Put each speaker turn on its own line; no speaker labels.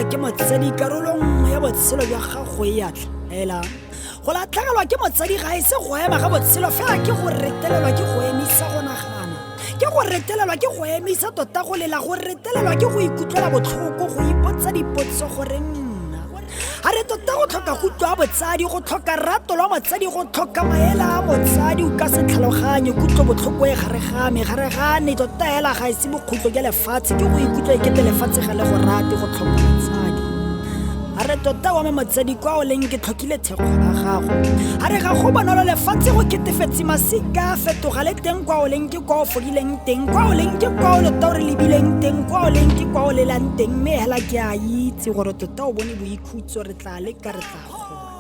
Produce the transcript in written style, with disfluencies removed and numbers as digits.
Latlhegelwa ke motsadi karolo nngwe ya botshelo jwa gago e a tlhaela. Go latlhegelwa ke motsadi ga e se go ema ga botshelo fela, ke go retelelwa ke go emisa go nagana, ke go retelelwa ke go emisa tota go lela, go retelelwa ke go ikutlwela botlhoko, go ipotsa dipotso gore nna a re tota go tlhoka go utlwa botsadi, go tlhoka rato lwa motsadi, go tlhoka maela a motsadi. O ka se tlhaloganye kutlo botlhoko e gare ga me gare ga ne tota hela ga e se bokhutlo jwa lefatshe, ke go ikutlwa e kete lefatshe ga le go rate, go tlhoka motsadi. A re tota wa me motsadi kwa o leng ke tlhokile thekgo ya gago. A re ga go bonolo lefatshe go ketefetse, masika a fetoga, le teng kwa o leng ke kwa o fodileng teng, kwa o leng ke kwa o lota o re lebileng teng, kwa o leng ke kwa o lelang teng, mme hela ke a itse gore tota o bone boikhutso, re tla leka, re tla kgona.